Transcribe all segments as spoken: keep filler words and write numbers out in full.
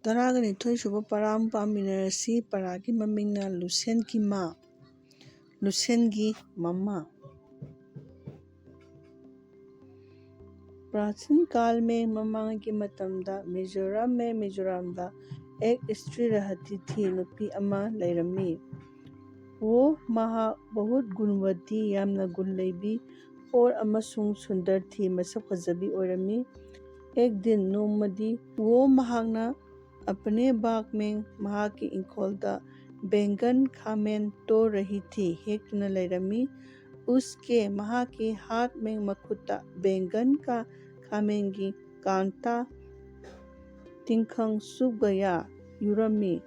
ꯇꯔꯥꯒ ꯅꯤꯊꯣꯏ ꯁꯨꯕ ꯄꯔꯥ ꯑꯃ ꯄꯥꯃꯤꯟꯅꯔꯁꯤ꯫ ꯄꯔꯥꯒꯤ ꯃꯃꯤꯡꯅ ꯂꯨꯁꯦꯟꯒꯤ ꯃꯥ, ꯂꯨꯁꯦꯟꯒꯤ ꯃꯃꯥ꯫ प्राचीन काल में, ꯃꯃꯥꯡꯒꯤ ꯃꯇꯝꯗ, मिज़ोरम में, ꯃꯤꯖꯣꯔꯥꯝꯗ एक स्त्री रहती थी, ꯅꯨꯄꯤ ꯑꯃ ꯂꯩꯔꯝꯃꯤ꯫ वो, ꯃꯍꯥꯛ बहुत गुणवती, ꯌꯥꯝꯅ ꯒꯨꯟ ꯂꯩꯕꯤ, और ꯑꯃꯁꯨꯡ सुंदर थी, ꯃꯁꯛ ꯐꯖꯕꯤ ꯑꯣꯏꯔꯝꯃꯤ꯫ एक दिन, ꯅꯣꯡꯃꯗꯤ, वो, ꯃꯍꯥꯛꯅ अपने बाग में, ꯃꯍꯥꯛꯀꯤ ꯏꯪꯈꯣꯜꯗ, बैंगन, ꯈꯥꯃꯦꯟ, तोड़ रही थी, ꯍꯦꯛꯇꯨꯅ ꯂꯩꯔꯝꯃꯤ꯫ उसके, ꯃꯍꯥꯛꯀꯤ हाथ में, ꯃꯈꯨꯠꯇ, बैंगन का, ꯈꯥꯃꯦꯟꯒꯤ कांटा, ꯇꯤꯡꯈꯪ, चुभ गया, ꯌꯨꯔꯝꯃꯤ꯫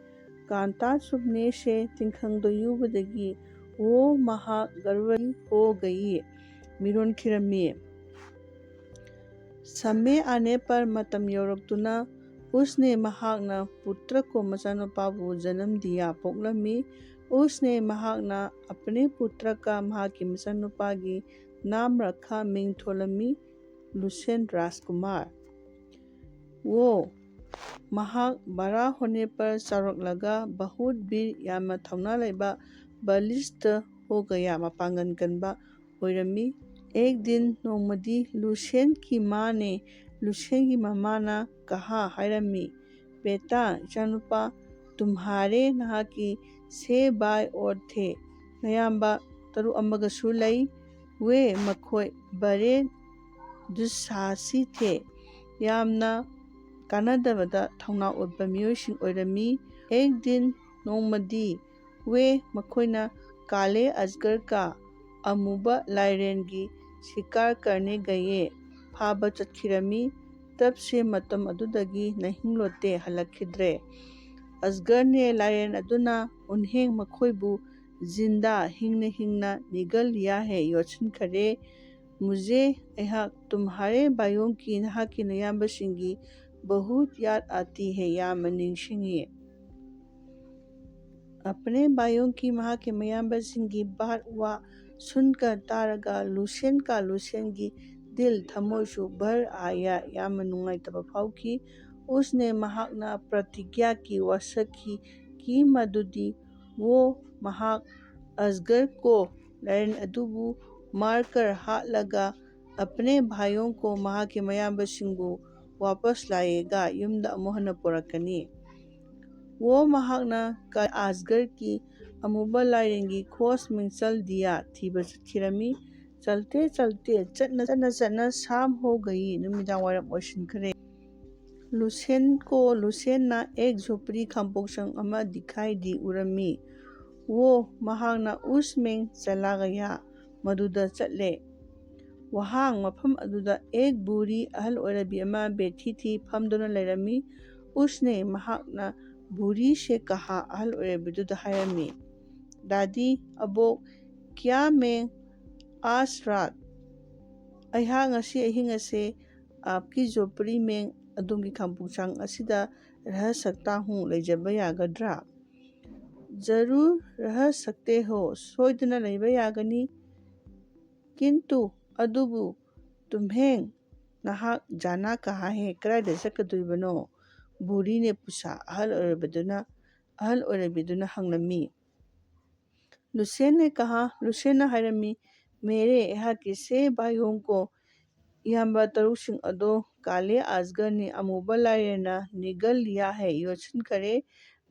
कांटा चुभने से, ꯇꯤꯡꯈꯪꯗꯣ ꯌꯨꯕꯗꯒꯤ, वो, ꯃꯍꯥꯛ, गर्भवती हो गई, ꯃꯤꯔꯣꯟꯈꯤꯔꯝꯃꯤ꯫ समय आने पर, ꯃꯇꯝ ꯌꯧꯔꯛꯇꯨꯅ, उसने, ꯃꯍꯥꯛꯅ, पुत्र को, ꯃꯆꯥꯅꯨꯄꯥꯕꯨ, जन्म दिया, ꯄꯣꯛꯂꯝꯃꯤ꯫ उसने, ꯃꯍꯥꯛꯅ, अपने पुत्र का, ꯃꯍꯥꯛꯀꯤ ꯃꯆꯥꯅꯨꯄꯥꯒꯤ, नाम रखा, ꯃꯤꯡ ꯊꯣꯜꯂꯝꯃꯤ, लुसेंट राजकुमार। वो, ꯃꯍꯥꯛ, बड़ा होने पर, ꯆꯥꯎꯔꯛꯂꯒ, बहुत वीर, ꯌꯥꯝꯅ ꯊꯧꯅꯥ ꯂꯩꯕ, बलिष्ठ हो गया, ꯃꯄꯥꯡꯒꯜ ꯀꯟꯕ ꯑꯣꯏꯔꯝꯃꯤ꯫ एक दिन, ꯅꯣꯡꯃꯗꯤ, लुसेंट की माँ ने, ꯂꯨꯁꯦꯟꯒꯤ ꯃꯃꯥꯅ, कहा, ꯍꯥꯏꯔꯝꯃꯤ, बेटा, ꯏꯆꯥꯅꯨꯄꯥ, तुम्हारे, ꯅꯍꯥꯛꯀꯤ, छह भाई और थे, ꯅꯌꯥꯝꯕ ꯇꯔꯨꯛ ꯑꯃꯒꯁꯨ ꯂꯩ꯫ वे, ꯃꯈꯣꯏ, बड़े दुस्साहसी थे, ꯌꯥꯝꯅ ꯀꯥꯟꯅꯗꯕꯗ ꯊꯧꯅꯥ ꯎꯠꯄ ꯃꯤꯑꯣꯏꯁꯤꯡ ꯑꯣꯏꯔꯝꯃꯤ꯫ एक दिन, ꯅꯣꯡꯃꯗꯤ, वे, ꯃꯈꯣꯏꯅ, काले अजगर का, ꯑꯃꯨꯕ ꯂꯥꯏꯔꯦꯟꯒꯤ, शिकार करने गए, ꯐꯥꯕ ꯆꯠꯈꯤꯔꯝꯃꯤ꯫ तब से, ꯃꯇꯝ ꯑꯗꯨꯗꯒꯤ, नहीं लौटे, ꯍꯜꯂꯛꯈꯤꯗ꯭ꯔꯦ꯫ अजगर ने, ꯂꯥꯏꯔꯦꯟ ꯑꯗꯨꯅ, उन्हें, ꯃꯈꯣꯏꯕꯨ, जिंदा, ꯍꯤꯡꯅ ꯍꯤꯡꯅ, निगल लिया है, ꯌꯣꯠꯁꯤꯟꯈꯔꯦ꯫ मुझे, ꯑꯩꯍꯥꯛ, तुम्हारे भाइयों की, ꯅꯍꯥꯛꯀꯤ ꯅꯌꯥꯝꯕꯁꯤꯡꯒꯤ, बहुत याद आती है, ꯌꯥꯝꯅ ꯅꯤꯡꯁꯤꯡꯉꯤ꯫ अपने भाइयों की, ꯃꯍꯥꯛꯀꯤ ꯃꯌꯥꯝꯕꯁꯤꯡꯒꯤ, बात, ꯋꯥ, सुनकर, ꯇꯥꯔꯒ, लुसेंट का, ꯂꯨꯁꯦꯟꯒꯤ, दिल, ꯊꯃꯣꯏꯁꯨ, भर आया, ꯌꯥꯝꯅ ꯅꯨꯡꯉꯥꯏꯇꯕ ꯐꯥꯎꯈꯤ꯫ ꯎꯁꯅꯦ ꯃꯍꯥꯛꯅ ꯄ꯭ꯔꯇꯤꯒ꯭ꯌꯥꯒꯤ ꯋꯥꯁꯛꯈꯤ ꯀꯤ ꯃꯗꯨꯗꯤ, "ꯋꯣ, ꯃꯍꯥꯛ ꯑꯁꯒꯔ ꯀꯣ ꯂꯥꯏꯔꯦꯟ ꯑꯗꯨꯕꯨ ꯃꯥꯔꯀꯔ ꯍꯥꯠꯂꯒ ꯑꯄꯅꯦ ꯚꯥꯏꯌꯣꯡ ꯀꯣ ꯃꯍꯥꯛꯀꯤ ꯃꯌꯥꯝꯕꯁꯤꯡꯕꯨ ꯋꯥꯄꯁ ꯂꯥꯛꯑꯦꯒ ꯌꯨꯝꯗ ꯑꯃꯨꯛ ꯍꯟꯅ ꯄꯨꯔꯛꯀꯅꯤ꯫ ꯋꯣ ꯃꯍꯥꯛꯅ ꯀ-, ꯑꯁꯒꯔꯒꯤ ꯑꯃꯨꯕ ꯂꯥꯏꯔꯦꯟꯒꯤ ꯈꯣꯁ ꯃꯤꯡꯆꯜ ꯗꯤꯌꯥ ꯊꯤꯕ ꯆꯠꯈꯤꯔꯝꯃꯤ꯫ ꯆꯜꯇꯦ ꯆꯜꯇꯦ ꯆꯠꯅ ꯆꯠꯅ ꯆꯠꯅ ꯁꯥꯝ ꯍꯣ ꯒꯌꯤ ꯅꯨꯃꯤꯗꯥꯡ ꯋꯥꯏꯔꯝ ꯑꯣꯏꯁꯤꯟꯈ꯭ꯔꯦ꯫ ꯂꯨꯁꯦꯟ ꯀꯣ ꯂꯨꯁꯦꯟꯅ ꯑꯦꯛ ꯖꯣꯄ꯭ꯔꯤ ꯈꯥꯝꯄꯣꯛꯁꯪ ꯑꯃ ꯗꯤꯈꯥꯏꯗꯤ ꯎꯔꯝꯃꯤ꯫ ꯋꯣ ꯃꯍꯥꯛꯅ ꯎꯁ ꯃꯦꯡ ꯆꯂꯥ ꯒꯌꯥ ꯃꯗꯨꯗ ꯆꯠꯂꯦ꯫ ꯋꯥꯍꯥꯡ ꯃꯐꯝ ꯑꯗꯨꯗ ꯑꯦꯛ ꯕꯨꯔꯤ ꯑꯍꯜ ꯑꯣꯏꯔꯕꯤ ꯑꯃ ꯕꯦꯊꯤ ꯊꯤ ꯐꯝꯗꯨꯅ ꯂꯩꯔꯝꯃꯤ꯫ ꯎꯁꯅꯦ ꯃꯍꯥꯛꯅ ꯕꯨꯔꯤ ꯁꯦ ꯀꯍꯥ ꯑꯍꯜ ꯑꯣꯏꯔꯕꯤꯗꯨꯗ ꯍꯥꯏꯔꯝꯃꯤ, "ꯗꯥꯗꯤ, ꯑꯕꯣꯛ, ꯀ꯭ꯌꯥ ꯃꯦꯡ ꯑꯥꯁ ꯔꯥꯠ? ꯑꯩꯍꯥꯛ ꯉꯁꯤ ꯑꯍꯤꯡ ꯑꯁꯦ ꯑꯥꯞꯀꯤ ꯖꯣꯄ꯭ꯔꯤ ꯃꯦꯡ ꯑꯗꯣꯝꯒꯤ ꯈꯥꯝꯄꯨꯁꯥꯡ ꯑꯁꯤꯗ ꯔꯍ ꯁꯛꯇꯥ ꯍꯨ ꯂꯩꯖꯕ ꯌꯥꯒꯗ꯭ꯔꯥ?" "ꯖꯔꯨꯔ ꯔꯍ ꯁꯛꯇꯦ ꯍꯣ, ꯁꯣꯏꯗꯅ ꯂꯩꯕ ꯌꯥꯒꯅꯤ꯫ ꯀꯤꯟꯇꯨ, ꯑꯗꯨꯕꯨ, ꯇꯨꯝꯍꯦꯡ, ꯅꯍꯥꯛ ꯖꯥꯅꯥ ꯀꯍꯥ ꯍꯦ, ꯀꯗꯥꯏꯗ ꯆꯠꯀꯗꯣꯔꯤꯕꯅꯣ?" ꯕꯨꯔꯤꯅꯦ ꯄꯨꯁꯥ ꯑꯍꯜ ꯑꯣꯏꯔꯕꯗꯨꯅ, ꯑꯍꯜ ꯑꯣꯏꯔꯕꯤꯗꯨꯅ ꯍꯪꯂꯝꯃꯤ꯫ ꯂꯨꯁꯦꯟꯅꯦ ꯀꯍꯥ, ꯂꯨꯁꯦꯟꯅ ꯍꯥꯏꯔꯝꯃꯤ, "ꯃꯦꯔꯦ, ꯑꯩꯍꯥꯛꯀꯤ ꯁꯦ ꯚꯥꯏꯌꯣꯡ ꯀꯣ, ꯏꯌꯥꯝꯕ ꯇꯔꯨꯛꯁꯤꯡ ꯑꯗꯣ ꯀꯥꯂꯦ ꯑꯥꯖꯒꯔꯅꯤ ꯑꯃꯨꯕ ꯂꯥꯏꯔꯦꯟꯅ ꯅꯤꯒꯜ ꯂꯤꯌꯥ ꯍꯦ ꯌꯣꯠꯁꯤꯟꯈꯔꯦ꯫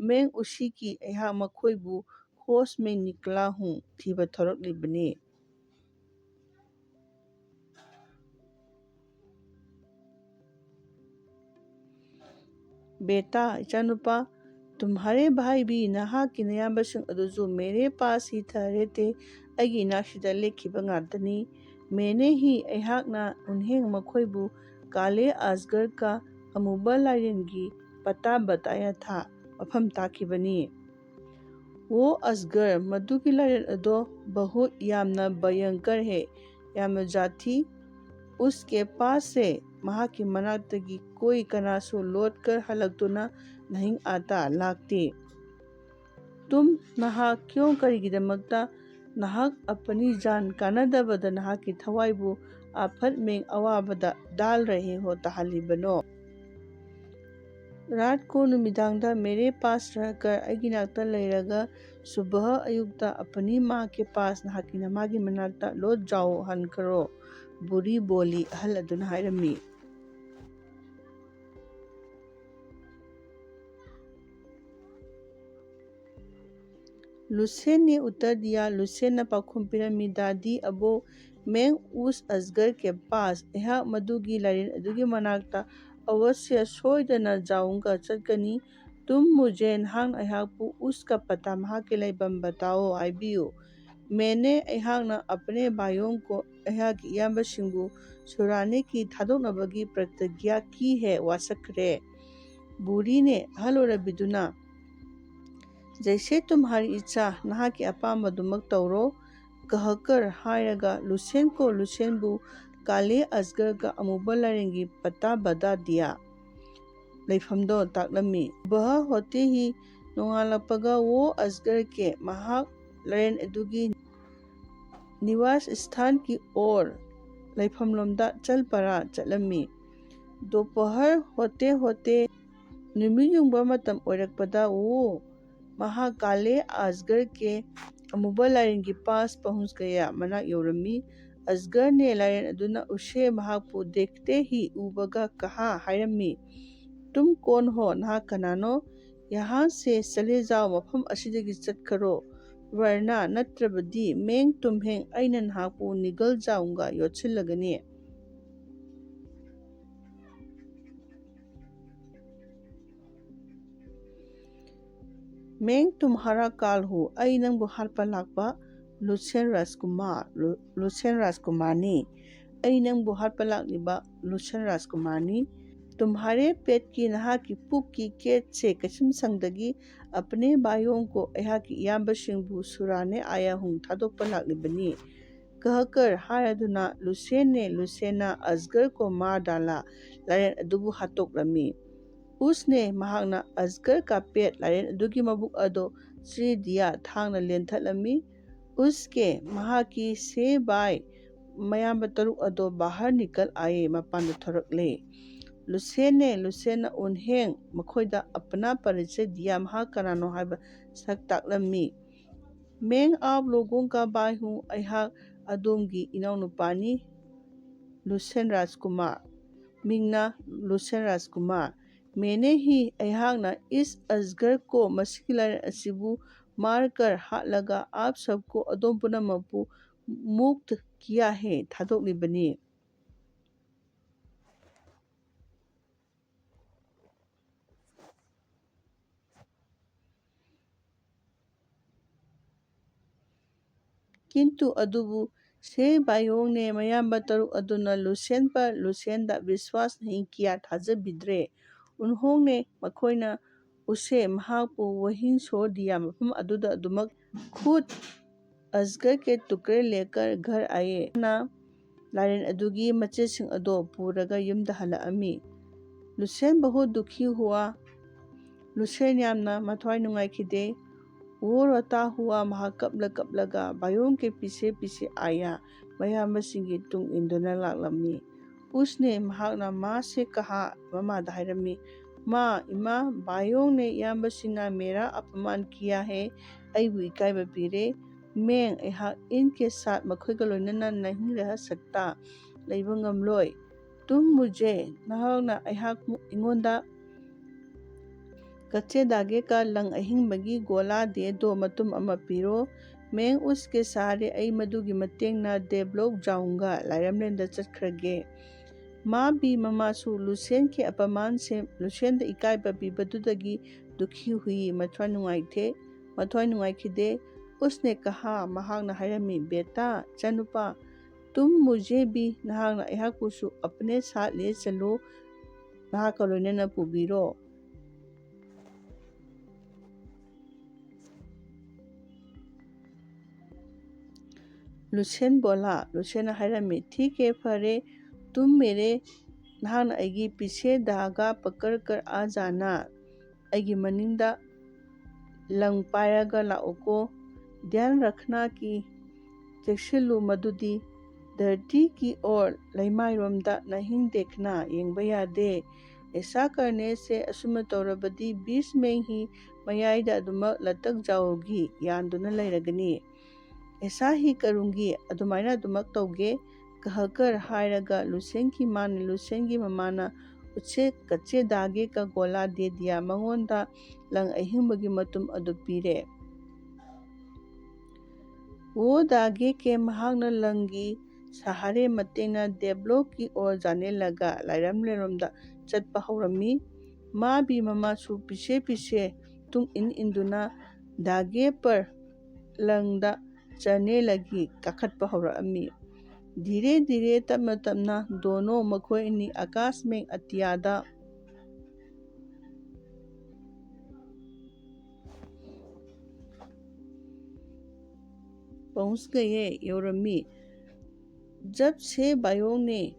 ꯃꯦꯡ ꯎꯁꯤꯀꯤ ꯑꯩꯍꯥꯛ ꯃꯈꯣꯏꯕꯨ ꯈꯣꯁ ꯃꯦꯡ ꯅꯤꯀꯂꯥ ꯍꯨ ꯊꯤꯕ ꯊꯣꯔꯛꯂꯤꯕꯅꯤ"꯫ "ꯕꯦꯇꯥ, ꯏꯆꯥꯅꯨꯄꯥ, ꯇꯨꯝꯍꯥꯔꯦ ꯚꯥꯏ ꯕꯤ, ꯅꯍꯥꯛꯀꯤ ꯅꯌꯥꯝꯕꯁꯤꯡ ꯑꯗꯨꯁꯨ ꯃꯦꯔꯦ ꯄꯥꯁ ꯍꯤ ꯊꯍꯔꯦ ꯇꯦ, ꯑꯩꯒꯤ ꯏꯅꯥꯛꯁꯤꯗ ꯂꯦꯛꯈꯤꯕ ꯉꯥꯛꯇꯅꯤ꯫ ꯃꯦꯅꯦ ꯍꯤ, ꯑꯩꯍꯥꯛꯅ ꯎꯟꯍꯦꯡ ꯃꯈꯣꯏꯕꯨ ꯀꯥꯂꯦ ꯑꯥꯖꯒꯔ ꯀ ꯑꯃꯨꯕ ꯂꯥꯏꯔꯦꯟꯒꯤ ꯄꯇꯥ ꯕꯇꯥꯌꯥ ꯊꯥ, ꯃꯐꯝ ꯇꯥꯛꯈꯤꯕꯅꯤ"꯫ "ꯋꯣ ꯑꯁꯒꯔ, ꯃꯗꯨꯒꯤ ꯂꯥꯏꯔꯦꯟ ꯑꯗꯣ ꯕꯍꯨꯠ ꯌꯥꯝꯅ ꯚꯌꯪꯀꯔ ꯍꯦ, ꯌꯥꯝꯅ ꯖꯥꯊꯤ꯫ ꯎꯁꯀꯦ ꯄꯥꯁ ꯁꯦ, ꯃꯍꯥꯛꯀꯤ ꯃꯅꯥꯛꯇꯒꯤ ꯀꯣꯏ ꯀꯅꯥꯁꯨ ꯂꯣꯠꯀꯔ ꯍꯜꯂꯛꯇꯨꯅ ꯅꯍꯤꯡ ꯑꯥꯇꯥ ꯂꯥꯛꯇꯦ꯫ ꯇꯨꯝ, ꯅꯍꯥꯛ ꯀ꯭ꯌꯣꯡ, ꯀꯔꯤꯒꯤꯗꯃꯛꯇ ꯅꯍꯥꯛ ꯑꯄꯅꯤ ꯖꯥꯟ ꯀꯥꯟꯅꯗꯕꯗ ꯅꯍꯥꯛꯀꯤ ꯊꯋꯥꯏꯕꯨ ꯑꯥꯐꯠ ꯃꯦꯡ ꯑꯋꯥꯕꯗ ꯗꯥꯜ ꯔꯍꯦ ꯍꯣ ꯇꯥꯍꯜꯂꯤꯕꯅꯣ?" ꯔꯥꯠ ꯀꯣ ꯅꯨꯃꯤꯗꯥꯡꯗ ꯃꯦꯔꯦ ꯄꯥꯁ ꯔꯍꯀꯔ ꯑꯩꯒꯤ ꯅꯥꯛꯇ ꯂꯩꯔꯒ ꯁꯨꯕꯍ ꯑꯌꯨꯛꯇ ꯑꯄꯅꯤ ꯃꯥ ꯀꯦ ꯄꯥꯁ ꯅꯍꯥꯛꯀꯤ ꯅꯃꯥꯒꯤ ꯃꯅꯥꯛꯇ ꯂꯣꯠ ꯖꯥꯎ ꯍꯟꯈꯔꯣ꯫ ꯕꯨꯔꯤ ꯕꯣꯂꯤ ꯑꯍꯜ ꯑꯗꯨꯅ ꯍꯥꯏꯔꯝꯃꯤ꯫ ꯂꯨꯁꯦꯟꯅꯦ ꯎꯠꯇꯔ ꯗꯤꯌꯥ꯫ ꯂꯨꯁꯦꯟꯅ ꯄꯥꯎꯈꯨꯝ ꯄꯤꯔꯝꯃꯤ, ꯗꯥꯗꯤ ꯑꯕꯣ, ꯃꯦꯡ ꯎꯁ ꯑꯁꯒꯔ ꯀꯦ ꯄꯥꯁ꯫ ꯑꯩꯍꯥꯛ ꯃꯗꯨꯒꯤ ꯂꯥꯏꯔꯦꯟ ꯑꯗꯨꯒꯤ ꯃꯅꯥꯛꯇ ꯑꯋꯁ꯭ꯌ ꯁꯣꯏꯗꯅ ꯖꯥꯎꯡꯒ ꯆꯠꯀꯅꯤ꯫ ꯇꯨꯝ ꯃꯨꯖꯦ, ꯅꯍꯥꯛꯅ ꯑꯩꯍꯥꯛꯄꯨ ꯎꯁꯀ ꯄꯇꯥ, ꯃꯍꯥꯛꯀꯤ ꯂꯩꯐꯝ ꯕꯇꯥꯑꯣ ꯍꯥꯏꯕꯤꯌꯨ꯫ ꯃꯦꯅꯦ, ꯑꯩꯍꯥꯛꯅ ꯑꯄꯅꯦ ꯚꯥꯏꯌꯣꯡ ꯀꯣ, ꯑꯩꯍꯥꯛꯀꯤ ꯏꯌꯥꯝꯕꯁꯤꯡꯕꯨ ꯁꯨꯔꯥꯅꯦꯀꯤ ꯊꯥꯗꯣꯛꯅꯕꯒꯤ ꯄ꯭ꯔꯇꯤꯒ꯭ꯌꯥ ꯀꯤ ꯍꯦ ꯋꯥꯁꯛꯈ꯭ꯔꯦ꯫ ꯕꯨꯔꯤꯅꯦ ꯑꯍꯜ ꯑꯣꯏꯔꯕꯤꯗꯨꯅ, ꯖꯩꯁꯦ ꯇꯨꯝꯍꯥꯔꯤ ꯏꯆꯥ, ꯅꯍꯥꯛꯀꯤ ꯑꯄꯥꯝꯕꯗꯨꯃꯛ ꯇꯧꯔꯣ꯫ ꯀꯍꯀꯔ ꯍꯥꯏꯔꯒ ꯂꯨꯁꯦꯟ ꯀꯣ ꯂꯨꯁꯦꯟꯕꯨ ꯀꯥꯂꯦ ꯑꯁꯒꯔꯒ ꯑꯃꯨꯕ ꯂꯥꯏꯔꯦꯟꯒꯤ ꯄꯇꯥ ꯕꯗꯥ ꯗꯤꯌꯥ ꯂꯩꯐꯝꯗꯣ ꯇꯥꯛꯂꯝꯃꯤ꯫ ꯕꯍ ꯍꯣꯇꯦ ꯍꯤ, ꯅꯣꯡꯉꯥꯜꯂꯛꯄꯒ ꯋꯣ ꯑꯁꯒꯔ ꯀꯦ, ꯃꯍꯥꯛ ꯂꯥꯏꯔꯦꯟ ꯑꯗꯨꯒꯤ ꯅꯤꯋꯥꯁ ꯁ꯭ꯊꯥꯟ ꯀꯤ ꯑꯣꯔ, ꯂꯩꯐꯝꯂꯣꯝꯗ ꯆꯜ ꯄꯔꯥ ꯆꯠꯂꯝꯃꯤ꯫ ꯗꯣꯄꯍꯔ ꯍꯣꯇꯦ ꯍꯣꯇꯦ, ꯅꯨꯃꯤꯠ ꯌꯨꯡꯕ ꯃꯇꯝ ꯑꯣꯏꯔꯛꯄꯗ ꯋꯣ ꯃꯍꯥꯛ ꯀꯥꯂꯦ ꯑꯁꯒꯔ ꯀꯦ ꯑꯃꯨꯕ ꯂꯥꯏꯔꯦꯟꯒꯤ ꯄꯥꯁ ꯄꯍꯨꯟꯁ ꯒꯌꯥ ꯃꯅꯥꯛ ꯌꯧꯔꯝꯃꯤ꯫ ꯑꯁꯒꯔꯅꯦ ꯂꯥꯏꯔꯦꯟ ꯑꯗꯨꯅ ꯎꯁꯦ ꯃꯍꯥꯛꯄꯨ ꯗꯦꯈꯇꯦ ꯍꯤ ꯎꯕꯒ ꯀꯍꯥ ꯍꯥꯏꯔꯝꯃꯤ꯫ ꯇꯨꯝ ꯀꯣꯟ ꯍꯣ, ꯅꯍꯥꯛ ꯀꯅꯥꯅꯣ? ꯌꯍꯥꯟ ꯁꯦ ꯆꯂꯦ ꯖꯥꯎ, ꯃꯐꯝ ꯑꯁꯤꯗꯒꯤ ꯆꯠꯈꯔꯣ꯫ ꯋꯔꯅꯥ, ꯅꯠꯇ꯭ꯔꯕꯗꯤ ꯃꯦꯡ ꯇꯨꯝꯍꯦꯡ ꯑꯩꯅ ꯅꯍꯥꯛꯄꯨ ꯅꯤꯒꯜ ꯖꯥꯎꯒ ꯌꯣꯠꯁꯤꯜꯂꯒꯅꯤ꯫ ꯃꯦꯡ ꯇꯨꯝꯍꯥꯔꯥ ꯀꯥꯜ ꯍꯨ, ꯑꯩ ꯅꯪꯕꯨ ꯍꯥꯠꯄ ꯂꯥꯛꯄ ꯂꯨꯁꯦꯟ ꯔꯥꯖꯀꯨꯃꯥꯔ, ꯂꯨ-, ꯂꯨꯁꯦꯟ ꯔꯥꯖꯀꯨꯃꯥꯔꯅꯤ꯫ ꯑꯩ ꯅꯪꯕꯨ ꯍꯥꯠꯄ ꯂꯥꯛꯂꯤꯕ ꯂꯨꯁꯦꯟ ꯔꯥꯖꯀꯨꯃꯥꯔꯅꯤ꯫ ꯇꯨꯝꯍꯥꯔꯦ ꯄꯦꯠꯀꯤ, ꯅꯍꯥꯛꯀꯤ ꯄꯨꯛꯀꯤ ꯀꯦꯠꯁꯦ ꯀꯩꯁꯨꯝꯁꯪꯗꯒꯤ ꯑꯄꯅꯦ ꯚꯥꯏꯌꯣꯡ ꯀꯣ, ꯑꯩꯍꯥꯛꯀꯤ ꯏꯌꯥꯝꯕꯁꯤꯡꯕꯨ ꯁꯨꯔꯥꯅꯦ ꯑꯥꯌꯥ ꯍꯨꯡ ꯊꯥꯗꯣꯛꯄ ꯂꯥꯛꯂꯤꯕꯅꯤ꯫ ꯀꯍꯀꯔ ꯍꯥꯏꯔꯗꯨꯅ ꯂꯨꯁꯦꯟꯅꯦ ꯂꯨꯁꯦꯟꯅ ꯑꯁꯒꯔ ꯀꯣ ꯃꯥꯔ ꯗꯥꯂꯥ ꯂꯥꯏꯔꯦꯟ ꯑꯗꯨꯕꯨ ꯍꯥꯠꯇꯣꯛꯂꯝꯃꯤ꯫ ꯎꯁꯅꯦ ꯃꯍꯥꯛꯅ ꯑꯁꯒꯔ ꯀꯥꯄꯦꯠ ꯂꯥꯏꯔꯦꯟ ꯑꯗꯨꯒꯤ ꯃꯕꯨꯛ ꯑꯗꯣ ꯆ꯭ꯔꯤ ꯗꯤꯌꯥ ꯊꯥꯡꯅ ꯂꯦꯟꯊꯠꯂꯝꯃꯤ꯫ ꯎꯁꯀꯦ ꯃꯍꯥꯛꯀꯤ ꯁꯦ ꯕꯥꯏ ꯃꯌꯥꯝꯕ ꯇꯔꯨꯛ ꯑꯗꯣ ꯕꯥꯍꯔ ꯅꯤꯀꯜ ꯑꯥꯌꯦ, ꯃꯄꯥꯟꯗ ꯊꯣꯔꯛꯂꯦ꯫ ꯂꯨꯁꯦꯟꯅꯦ, ꯂꯨꯁꯦꯟꯅ ꯎꯟꯍꯦꯡ ꯃꯈꯣꯏꯗ ꯑꯄꯅꯥ ꯄꯔꯤꯆꯩ ꯗꯤꯌꯥ, ꯃꯍꯥꯛ ꯀꯅꯥꯅꯣ ꯍꯥꯏꯕ ꯁꯛ ꯇꯥꯛꯂꯝꯃꯤ꯫ ꯃꯦꯡ ꯑꯥꯞ ꯂꯣꯒꯣꯡ ꯀꯥ ꯕꯥꯏ ꯍꯨ, ꯑꯩꯍꯥꯛ ꯑꯗꯣꯝꯒꯤ ꯏꯅꯥꯎꯅꯨꯄꯥꯅꯤ, ꯂꯨꯁꯦꯟ ꯔꯥꯖꯀꯨꯃꯥꯔ꯫ ꯃꯤꯡꯅ ꯂꯨꯁꯦꯟ ꯔꯥꯖꯀꯨꯃꯥꯔ꯫ ꯃꯦꯅꯦ ꯍꯤ, ꯑꯩꯍꯥꯛꯅ ꯏꯁ ꯑꯁꯒꯔ ꯀꯣ, ꯃꯁꯤꯒꯤ ꯂꯥꯏꯔꯤꯛ ꯑꯁꯤꯕꯨ ꯃꯥꯔꯀꯔ ꯍꯥꯠꯂꯒ ꯑꯥꯞ ꯁꯕꯀꯣ, ꯑꯗꯣꯝ ꯄꯨꯝꯅꯃꯛꯄꯨ ꯃꯨꯛꯇ ꯀꯤꯌꯥ ꯍꯦ, ꯊꯥꯗꯣꯛꯂꯤꯕꯅꯤ꯫ ꯀꯤꯟꯇꯨ ꯑꯗꯨꯕꯨ ꯁꯦ ꯕꯥꯏꯌꯣꯡꯅꯦ ꯃꯌꯥꯝꯕ ꯇꯔꯨꯛ ꯑꯗꯨꯅ ꯂꯨꯁꯦꯟ ꯄ ꯂꯨꯁꯦꯟꯗ ꯕꯤꯁ꯭ꯋꯥꯁ ꯅꯍꯤ ꯀꯤꯌꯥ, ꯊꯥꯖꯕꯤꯗ꯭ꯔꯦ꯫ ꯎꯟꯍꯣꯡꯅꯦ ꯃꯈꯣꯏꯅ ꯎꯁꯦ ꯃꯍꯥꯛꯄꯨ ꯋꯥꯍꯤꯡ ꯁꯣ ꯗꯤꯌꯥ ꯃꯐꯝ ꯑꯗꯨꯗ ꯑꯗꯨꯃꯛ ꯈꯨꯠ ꯑꯁꯒꯔ ꯀꯦ ꯇꯨꯀꯔꯦ ꯂꯦꯀꯔ ꯘꯔ ꯑꯥꯌꯦ꯫ ꯃꯥꯅ ꯂꯥꯏꯔꯦꯟ ꯑꯗꯨꯒꯤ ꯃꯆꯦꯠꯁꯤꯡ ꯑꯗꯣ ꯄꯨꯔꯒ ꯌꯨꯝꯗ ꯍꯜꯂꯛꯑꯝꯃꯤ꯫ ꯂꯨꯁꯦꯟ ꯕꯍꯨꯠ ꯗꯨꯈꯤ ꯍꯨꯋꯥ꯫ ꯂꯨꯁꯦꯟ ꯌꯥꯝꯅ ꯃꯊ꯭ꯋꯥꯏ ꯅꯨꯡꯉꯥꯏꯈꯤꯗꯦ꯫ ꯋꯣ ꯔꯣꯇꯥ ꯍꯨꯋꯥ, ꯃꯍꯥꯛ ꯀꯞꯂ ꯀꯞꯂꯒ ꯕꯥꯌꯣꯡ ꯀꯦ ꯄꯤꯁꯦ ꯄꯤꯁꯦ ꯑꯥꯌꯥ, ꯃꯌꯥꯝꯕꯁꯤꯡꯒꯤ ꯇꯨꯡ ꯏꯟꯗꯨꯅ ꯂꯥꯛꯂꯝꯃꯤ꯫ ꯎꯁꯅꯦ, ꯃꯍꯥꯛꯅ ꯃꯥ ꯁꯦ ꯀꯍꯥ, ꯃꯃꯥꯗ ꯍꯥꯏꯔꯝꯃꯤ, ꯃꯥ, ꯏꯃꯥ, ꯕꯥꯌꯣꯡꯅꯦ ꯏꯌꯥꯝꯕꯁꯤꯡꯅ ꯃꯦꯔꯥ ꯑꯄꯃꯥꯟ ꯀꯤꯌꯥ ꯍꯦ, ꯑꯩꯕꯨ ꯏꯀꯥꯏꯕ ꯄꯤꯔꯦ꯫ ꯃꯦꯡ, ꯑꯩꯍꯥꯛ ꯏꯟ ꯀꯦ ꯁꯥꯠ ꯃꯈꯣꯏꯒ ꯂꯣꯏꯅꯅ ꯅꯍꯤꯡ ꯔꯍ ꯁꯛꯇꯥ, ꯂꯩꯕ ꯉꯝꯂꯣꯏ꯫ ꯇꯨꯝ ꯃꯨꯖꯦ, ꯅꯍꯥꯛꯅ ꯑꯩꯍꯥꯛꯄꯨ, ꯑꯩꯉꯣꯟꯗ ꯀꯆꯦ ꯗꯥꯒꯦ ꯀ ꯂꯪ ꯑꯍꯤꯡꯕꯒꯤ ꯒꯣꯂꯥ ꯗꯦ ꯗꯣ ꯃꯇꯨꯝ ꯑꯃ ꯄꯤꯔꯣ꯫ ꯃꯦꯡ ꯎꯁ ꯀꯦ ꯁꯥꯔꯦ, ꯑꯩ ꯃꯗꯨꯒꯤ ꯃꯇꯦꯡꯅ ꯗꯦꯕ꯭ꯂꯣꯛ ꯖꯥꯎꯡꯒ ꯂꯥꯏꯔꯝꯂꯦꯟꯗ ꯆꯠꯈ꯭ꯔꯒꯦ꯫ ꯃꯥ ꯕꯤ ꯃꯃꯥꯁꯨ ꯂꯨꯁꯦꯟ ꯀꯦ ꯑꯄꯃꯥꯟ ꯁꯦ, ꯂꯨꯁꯦꯟꯗ ꯏꯀꯥꯏꯕ ꯄꯤꯕꯗꯨꯗꯒꯤ ꯗꯨꯈꯤ ꯍꯨꯏ, ꯃꯊ꯭ꯋꯥꯏ ꯅꯨꯡꯉꯥꯏꯇꯦ, ꯃꯊ꯭ꯋꯥꯏ ꯅꯨꯡꯉꯥꯏꯈꯤꯗꯦ꯫ ꯎꯁꯅꯦ ꯀꯍꯥ, ꯃꯍꯥꯛꯅ ꯍꯥꯏꯔꯝꯃꯤ, ꯕꯦꯇꯥ, ꯏꯆꯥꯅꯨꯄꯥ, ꯇꯨꯝ ꯃꯨꯖꯦ ꯕꯤ, ꯅꯍꯥꯛꯅ ꯑꯩꯍꯥꯛꯄꯨꯁꯨ ꯑꯄꯅꯦ ꯁꯥꯠ ꯂꯦ ꯆꯠꯂꯨ, ꯅꯍꯥꯛꯀ ꯂꯣꯏꯅꯅ ꯄꯨꯕꯤꯔꯣ꯫ ꯂꯨꯁꯦꯟ ꯕꯣꯂꯥ, ꯂꯨꯁꯦꯟꯅ ꯍꯥꯏꯔꯝꯃꯤ, ꯊꯤꯛ ꯍꯦ, ꯐꯔꯦ, ꯇꯨꯝ ꯃꯦꯔꯦ, ꯅꯍꯥꯛꯅ ꯑꯩꯒꯤ ꯄꯤꯁꯦ ꯗꯥꯒꯥ ꯄꯀꯔ ꯀꯔ ꯑꯥ ꯖꯥꯅꯥ, ꯑꯩꯒꯤ ꯃꯅꯤꯡꯗ ꯂꯪ ꯄꯥꯏꯔꯒ ꯂꯥꯛꯎꯀꯣ꯫ ꯙ꯭ꯌꯥꯟ ꯔꯈꯅꯥ ꯀꯤ, ꯆꯦꯛꯁꯤꯜꯂꯨ ꯃꯗꯨꯗꯤ धरती की ओर, ꯂꯩꯃꯥꯏꯔꯣꯝꯗ, नहीं देखना, ꯌꯦꯡꯕ ꯌꯥꯗꯦ꯫ ऐसा करने से, ꯑꯁꯨꯝꯅ ꯇꯧꯔꯕꯗꯤ, बीच में ही, ꯃꯌꯥꯏꯗ ꯑꯗꯨꯃꯛ, लटक जाओगी, ꯌꯥꯟꯗꯨꯅ ꯂꯩꯔꯒꯅꯤ꯫ ऐसा ही करूँगी, ꯑꯗꯨꯃꯥꯏꯅ ꯑꯗꯨꯃꯛ ꯇꯧꯒꯦ꯫ कहकर, ꯍꯥꯏꯔꯒ, लुसेन की माँ ने, ꯂꯨꯁꯦꯟꯒꯤ ꯃꯃꯥꯅ, उसे कच्चे धागे का गोला दे दिया, ꯃꯉꯣꯟꯗ ꯂꯪ ꯑꯍꯤꯡꯕꯒꯤ ꯃꯇꯨꯝ ꯑꯗꯨ ꯄꯤꯔꯦ꯫ वो धागे के, ꯃꯍꯥꯛꯅ ꯂꯪꯒꯤ ꯁꯍꯥꯔꯦ ꯃꯇꯦꯡꯅ देवलोक की ओर जाने लगा, ꯂꯥꯏꯔꯝꯂꯦꯟꯔꯣꯝꯗ ꯆꯠꯄ ꯍꯧꯔꯝꯃꯤ꯫ माँ भी ꯃꯃꯥꯁꯨ पीछे पीछे, ꯇꯨꯡ ꯏꯟ ꯏꯟꯗꯨꯅ, धागे पर, ꯂꯪꯗ, चढ़ने लगी, ꯀꯥꯈꯠꯄ ꯍꯧꯔꯛꯑꯝꯃꯤ꯫ धीरे धीरे, ꯇꯞꯅ ꯇꯞꯅ, दोनों, ꯃꯈꯣꯏ ꯑꯅꯤ, आकाश में, ꯑꯇꯤꯌꯥꯗ, पहुँच गए, ꯌꯧꯔꯝꯃꯤ꯫ जब छह भाइयों ने,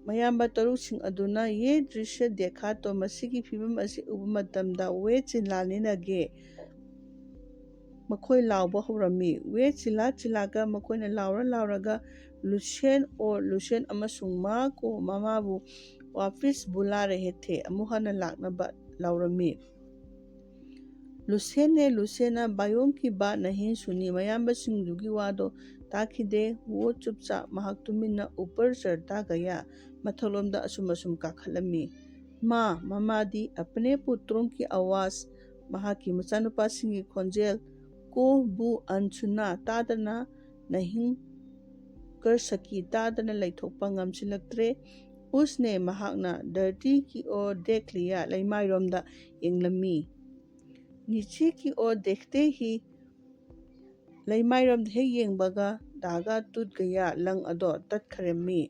ꯃꯌꯥꯝꯕ ꯇꯔꯨꯛꯁꯤꯡ ꯑꯗꯨꯅ, ये दृश्य देखा तो, ꯃꯁꯤꯒꯤ ꯐꯤꯕꯝ ꯑꯁꯤ ꯎꯕ ꯃꯇꯝꯗ, वे चिल्लाने लगे, ꯃꯈꯣꯏ ꯂꯥꯎꯕ ꯍꯧꯔꯝꯃꯤ꯫ वे चिल्ला चिल्लाकर, ꯃꯈꯣꯏꯅ ꯂꯥꯎꯔ ꯂꯥꯎꯔꯒ, लुसेन और लुसेन ꯑꯃꯁꯨꯡ माँ को, ꯃꯃꯥꯕꯨ, वापस बुला रहे थे, ꯑꯃꯨꯛ ꯍꯟꯅ ꯂꯥꯛꯅꯕ ꯂꯥꯎꯔꯝꯃꯤ꯫ लुसेन ने, ꯂꯨꯁꯦꯟꯅ, भाइयों की बात नहीं सुनी, ꯃꯌꯥꯝꯕꯁꯤꯡꯗꯨꯒꯤ ꯋꯥꯗꯣ ꯇꯥꯈꯤꯗꯦ꯫ वो चुपचाप, ꯃꯍꯥꯛ ꯇꯨꯃꯤꯟꯅ, ऊपर चढ़ता गया, ꯃꯊꯛꯂꯣꯝꯗ ꯑꯁꯨꯝ ꯑꯁꯨꯝ ꯀꯥꯈꯠꯂꯝꯃꯤ꯫ माँ, ꯃꯃꯥꯗꯤ, अपने पुत्रों की आवाज़, ꯃꯍꯥꯛꯀꯤ ꯃꯆꯥꯅꯨꯄꯥꯁꯤꯡꯒꯤ ꯈꯣꯟꯖꯦꯜ, को भी अनसुना, ꯇꯥꯗꯅ, नहीं कर सकी, ꯇꯥꯗꯅ ꯂꯩꯊꯣꯛꯄ ꯉꯝꯁꯤꯜꯂꯛꯇ꯭ꯔꯦ꯫ उसने, ꯃꯍꯥꯛꯅ, धरती की ओर देख लिया, ꯂꯩꯃꯥꯏꯔꯣꯝꯗ ꯌꯦꯡꯂꯝꯃꯤ꯫ नीचे की ओर देखते ही, ꯂꯩꯃꯥꯏꯔꯣꯝꯗ ꯍꯦꯛ ꯌꯦꯡꯕꯒ, धागा टूट गया, ꯂꯪ ꯑꯗꯣ ꯇꯠꯈꯔꯝꯃꯤ꯫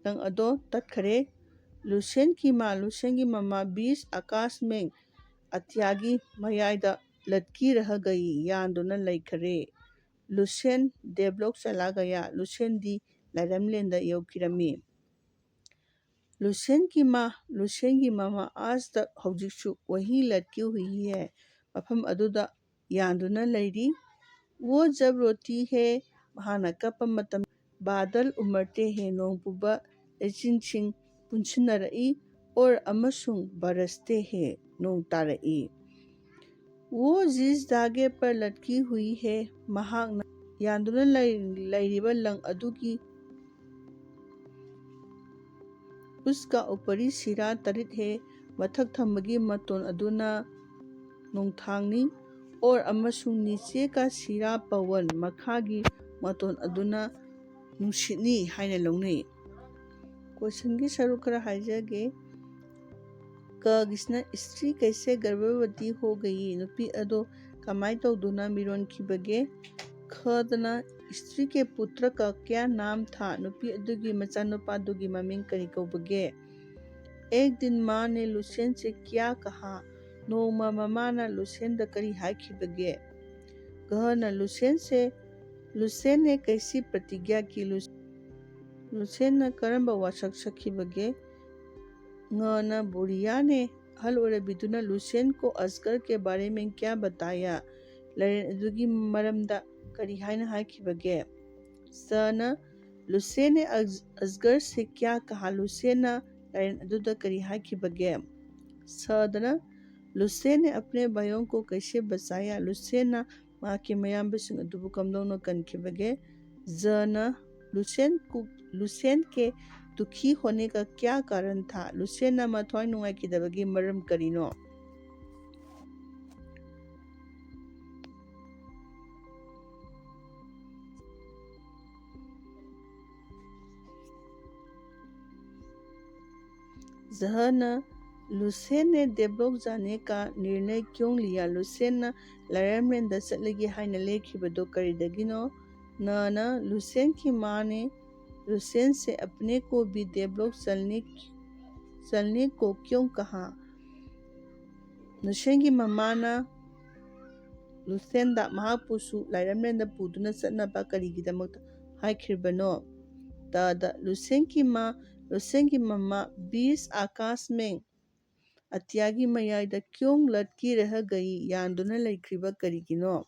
ꯂꯪ ꯑꯗꯣ ꯇꯠꯈꯔꯦ꯫ लुसेन की माँ, ꯂꯨꯁꯦꯟꯒꯤ ꯃꯃꯥ, बीच आकाश में, ꯑꯇꯤꯌꯥꯒꯤ ꯃꯌꯥꯏꯗ, लटकी रह गई, ꯌꯥꯟꯗꯨꯅ ꯂꯩꯈꯔꯦ꯫ लुसेन देवलोक चला गया, ꯂꯨꯁꯦꯟꯗꯤ ꯂꯥꯏꯔꯝꯂꯦꯟꯗ ꯌꯧꯈꯤꯔꯝꯃꯤ꯫ लुसेन की माँ, ꯂꯨꯁꯦꯟꯒꯤ ꯃꯃꯥ, आज तक, ꯍꯧꯖꯤꯛꯁꯨ, वहीं लटकी हुई है, ꯃꯐꯝ ꯑꯗꯨꯗ ꯌꯥꯟꯗꯨꯅ ꯂꯩꯔꯤ꯫ वो जब रोती है, ꯃꯍꯥꯛꯅ ꯀꯞꯄ ꯃꯇꯝ, ꯕꯥꯗꯜ ꯎꯃꯔꯇꯦ ꯍꯦ, ꯅꯣꯡ ꯄꯨꯕ ꯂꯩꯆꯤꯟꯁꯤꯡ ꯄꯨꯟꯁꯤꯟꯅꯔꯛꯏ꯫ ꯑꯣꯔ ꯑꯃꯁꯨꯡ ꯕꯔꯁꯇꯦ ꯍꯦ, ꯅꯣꯡ ꯇꯥꯔꯛꯏ꯫ ꯋꯣ ꯖꯤꯁ ꯙꯥꯒꯦ ꯄꯔ ꯂꯠꯀꯤ ꯍꯨꯏ ꯍꯦ, ꯃꯍꯥꯛꯅ ꯌꯥꯟꯗꯨꯅ ꯂꯩ-, ꯂꯩꯔꯤꯕ ꯂꯪ ꯑꯗꯨꯒꯤ ꯎꯁꯀꯥ ꯎꯄꯔꯤ ꯁꯤꯔꯥ ꯇꯔꯤꯠ ꯍꯦ, ꯃꯊꯛ ꯊꯝꯕꯒꯤ ꯃꯇꯣꯟ ꯑꯗꯨꯅ ꯅꯣꯡꯊꯥꯡꯅꯤ꯫ ꯑꯣꯔ ꯑꯃꯁꯨꯡ ꯅꯤꯆꯦ ꯀꯥ ꯁꯤꯔꯥ ꯄꯋꯟ, ꯃꯈꯥꯒꯤ ꯃꯇꯣꯟ ꯑꯗꯨꯅ ꯅꯨꯡꯁꯤꯠꯅꯤ ꯍꯥꯏꯅ ꯂꯧꯅꯩ꯫ ꯀꯣꯏꯁꯟꯒꯤ ꯁꯔꯨꯛ ꯈꯔ ꯍꯥꯏꯖꯒꯦ꯫ ꯀꯒꯤꯁꯤꯅ ꯏꯁꯇ꯭ꯔꯤ ꯀꯩꯁꯦ ꯒꯔꯚꯕꯇꯤ ꯍꯣ ꯒꯌꯤ, ꯅꯨꯄꯤ ꯑꯗꯣ ꯀꯃꯥꯏꯅ ꯇꯧꯗꯨꯅ ꯃꯤꯔꯣꯟꯈꯤꯕꯒꯦ? ꯈꯗꯅ ꯏꯁꯇ꯭ꯔꯤ ꯀꯦ ꯄꯨꯇ꯭ꯔ ꯀ ꯀ꯭ꯌꯥ ꯅꯥꯝ ꯊꯥ, ꯅꯨꯄꯤ ꯑꯗꯨꯒꯤ ꯃꯆꯥꯅꯨꯄꯥꯗꯨꯒꯤ ꯃꯃꯤꯡ ꯀꯔꯤ ꯀꯧꯕꯒꯦ? ꯑꯦꯛ ꯗꯤꯟ ꯃꯥ ꯅꯦ ꯂꯨꯁꯦꯟ ꯁꯦ ꯀ꯭ꯌꯥ ꯀꯍꯥ, ꯅꯣꯡꯃ ꯃꯃꯥꯅ ꯂꯨꯁꯦꯟꯗ ꯀꯔꯤ ꯍꯥꯏꯈꯤꯕꯒꯦ? ꯒꯍꯅ ꯂꯨꯁꯦꯟ ꯁꯦ, ꯂꯨꯁꯦꯟ ꯅꯦ ꯀꯩꯁꯤ ꯄ꯭ꯔꯇꯤꯒ꯭ꯌꯥ ꯀꯤ, ꯂꯨꯁꯦꯟꯅ ꯀꯔꯝꯕ ꯋꯥꯁꯛ ꯁꯛꯈꯤꯕꯒꯦ? ꯉꯅ ꯕꯨꯔꯤꯌꯥ ꯅꯦ, ꯑꯍꯜ ꯑꯣꯏꯔꯕꯤꯗꯨꯅ ꯂꯨꯁꯦꯟ ꯀꯣ ꯑꯁꯒꯔ ꯀꯦ ꯕꯥꯔꯦ ꯃꯦ ꯀ꯭ꯌꯥ ꯕꯇꯥꯌꯥ, ꯂꯥꯏꯔꯦꯟ ꯑꯗꯨꯒꯤ ꯃꯔꯝꯗ ꯀꯔꯤ ꯍꯥꯏꯅ ꯍꯥꯏꯈꯤꯕꯒꯦ? ꯁꯅ ꯂꯨꯁꯦꯟ ꯅꯦ ꯑꯁ-, ꯑꯁꯒꯔ ꯁꯦ ꯀ꯭ꯌꯥ ꯀꯍꯥ, ꯂꯨꯁꯦꯟꯅ ꯂꯥꯏꯔꯦꯟ ꯑꯗꯨꯗ ꯀꯔꯤ ꯍꯥꯏꯈꯤꯕꯒꯦ? ꯁꯗꯅ ꯂꯨꯁꯦꯟ ꯅꯦ ꯑꯄꯅꯦ ꯚꯥꯏꯌꯣꯡ ꯀꯣ ꯀꯩꯁꯦ ꯕꯆꯥꯌꯥ, ꯂꯨꯁꯦꯟꯅ ꯃꯍꯥꯛꯀꯤ ꯃꯌꯥꯝꯕꯁꯤꯡ ꯑꯗꯨꯕꯨ ꯀꯝꯗꯧꯅ ꯀꯟꯈꯤꯕꯒꯦ? ꯖꯅ ꯂꯨꯁꯦꯟ ꯀꯨ-, ꯂꯨꯁꯦꯟ ꯀꯦ ꯗꯨꯈꯤ ꯍꯣꯅꯦ ꯀꯥ ꯀ꯭ꯌꯥ ꯀꯥꯔꯟ ꯊꯥ, ꯂꯨꯁꯦꯟꯅ ꯃꯊ꯭ꯋꯥꯏ ꯅꯨꯡꯉꯥꯏꯈꯤꯗꯕꯒꯤ ꯃꯔꯝ ꯀꯔꯤꯅꯣ? ꯖꯍꯅ ꯂꯨꯁꯦꯟ ꯅꯦ ꯗꯦꯕ꯭ꯂꯣꯛ ꯖꯥꯅꯦ ꯀꯥ ꯅꯤꯔꯅꯌ ꯀ꯭ꯌꯣꯡ ꯂꯤꯌꯥ, ꯂꯨꯁꯦꯟꯅ ꯂꯥꯏꯔꯝꯂꯦꯟꯗ ꯆꯠꯂꯒꯦ ꯍꯥꯏꯅ ꯂꯦꯞꯈꯤꯕꯗꯨ ꯀꯔꯤꯗꯒꯤꯅꯣ? ꯅꯅ ꯂꯨꯁꯦꯟ ꯀꯤ ꯃꯥ ꯅꯦ ꯂꯨꯁꯦꯟ ꯁꯦ ꯑꯄꯅꯦ ꯀꯣ ꯚꯤ ꯗꯦꯕ꯭ꯂꯣꯛ ꯆꯜꯅꯦ, ꯆꯜꯅꯦ ꯀꯣ ꯀ꯭ꯌꯣꯡ ꯀꯍꯥ, ꯂꯨꯁꯦꯟꯒꯤ ꯃꯃꯥꯅ ꯂꯨꯁꯦꯟꯗ ꯃꯍꯥꯛꯄꯨꯁꯨ ꯂꯥꯏꯔꯝꯂꯦꯟꯗ ꯄꯨꯗꯨꯅ ꯆꯠꯅꯕ ꯀꯔꯤꯒꯤꯗꯃꯛꯇ ꯍꯥꯏꯈ꯭ꯔꯤꯕꯅꯣ? ꯇꯗ ꯂꯨꯁꯦꯟꯒꯤ ꯃꯥ, ꯂꯨꯁꯦꯟꯒꯤ ꯃꯃꯥ ꯕꯤꯁ ꯑꯀꯥꯁ ꯃꯦꯡ ꯑꯇꯤꯌꯥꯒꯤ ꯃꯌꯥꯏꯗ ꯀ꯭ꯌꯣꯡ ꯂꯠꯀꯤ ꯔꯍ ꯒꯌꯤ, ꯌꯥꯟꯗꯨꯅ ꯂꯩꯈ꯭ꯔꯤꯕ ꯀꯔꯤꯒꯤꯅꯣ?